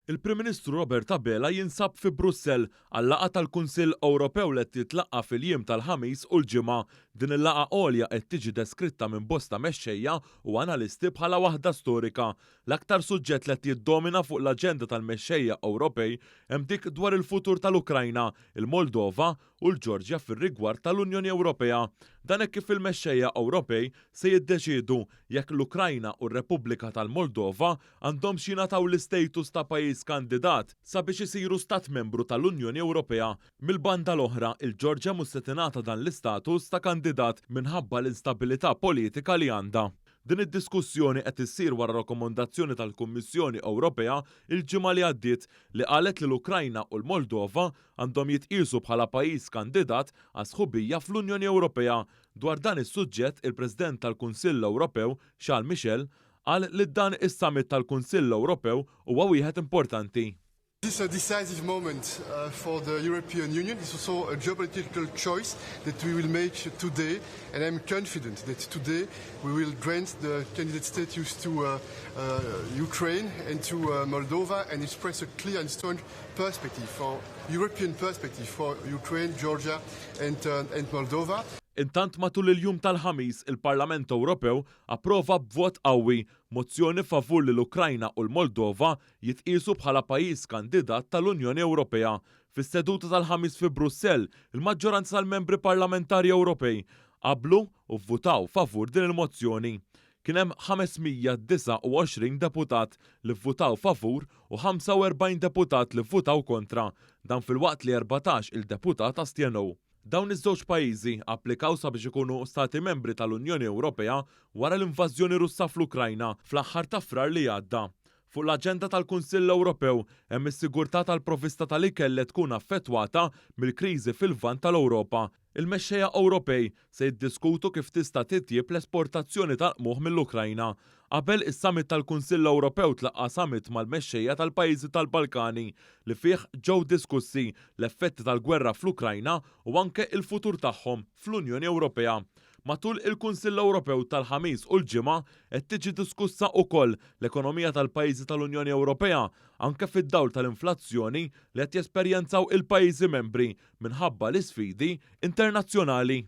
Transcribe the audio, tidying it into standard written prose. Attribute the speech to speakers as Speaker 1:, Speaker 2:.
Speaker 1: Il-Prim Ministru Robert Abela jinsab fi Brussell għal-laqgħa tal-Kunsill Ewropew li qed jitlaqqa' fil-jiem tal-Ħamis u l-Ġimgħa. Din il-laqgħa għolja qed tiġi deskritta minn bosta mexxejja u analisti bħala waħda storika. L-aktar suġġett li qed jiddomina fuq l-aġenda tal-mexxejja Ewropej hemm dik dwar il-futur tal-Ukrajna, il-Moldova u l-Ġorġja fir-rigward tal-Unjoni Ewropea. Dan hekk kif il-mexxejja Ewropej se jiddeċiedu jekk l-Ukrajna u r-Repubblika tal-Moldova għandhomx jingħataw l-istatus ta' pajjiż kandidat sabiex isiru stat membru tal-Unjoni Ewropea. Mill-banda l-oħra, il-Ġorġja mhux se tingħata dan l-istatus ta' kandidat minħabba l-instabilità politika li għandha. Din id-diskussjoni qed issir wara rakkomandazzjoni tal-Kummissjoni Ewropea l-ġimgħa li għaddiet li qalet li l-Ukrajna u l-Moldova għandhom jitqiesu bħala pajjiż kandidat għas-sħubija fl-Unjoni Ewropea. Dwar dan is-suġġett, il-President tal-Kunsill Ewropew, Charles Michel, qal li dan is-summit tal-Kunsill Ewropew huwa wieħed importanti.
Speaker 2: This is a decisive moment for the European Union. It's also a geopolitical choice that we will make today, and I'm confident that today we will grant the candidate status to Ukraine and to Moldova and express a clear and strong perspective for European perspective for Ukraine, Georgia and, and Moldova.
Speaker 1: Intant matul il-jum tal-Ħamis, il-Parlament Ewropew approva b'vot qawwi mozzjoni favur li l-Ukrajna u l-Moldova jitqiesu bħala pajjiż kandidat tal-Unjoni Ewropea. Fis-seduta tal-Ħamis fi Brussell, il-maġġoranza tal-membri parlamentari Ewropej qablu u vvutaw favur din il-mozzjoni. Kien hemm 529 deputat li vvutaw favur u 45 deputat li vvutaw kontra, dan filwaqt li 14 il-deputat astjenew. Dawn iż-żewġ pajjiżi applikaw sabiex ikunu stati membri tal-Unjoni Ewropea wara l-invażjoni Russa fl-Ukrajna fl-aħħar ta' Frar li għadda. Fuq l-aġenda tal-Kunsill Ewropew hemm is-sigurtà tal-provvista tal-ikel li tkun affettwata mill-kriżi fil-Lvant tal-Ewropa. Il-mexxejja Ewropej se jiddiskutu kif tista' titjieb l-esportazzjoni tal-qmuħ mill-Ukrajna. Qabel is-summit tal-Kunsill Ewropew tlaqqa' summit mal-mexxejja tal-pajjiżi tal-Balkani li fih ġew diskussi l-effetti tal-gwerra fl-Ukrajna u anke il-futur tagħhom fl-Unjoni Ewropea. Matul il-Kunsill Ewropew tal-Ħamis u l-Ġimgħa qed tiġi diskussa ukoll l-ekonomija tal-pajjiżi tal-Unjoni Ewropea anke fid-dawl tal-inflazzjoni li qed jesperjenzaw il-pajjiżi membri minħabba l-isfidi internazzjonali.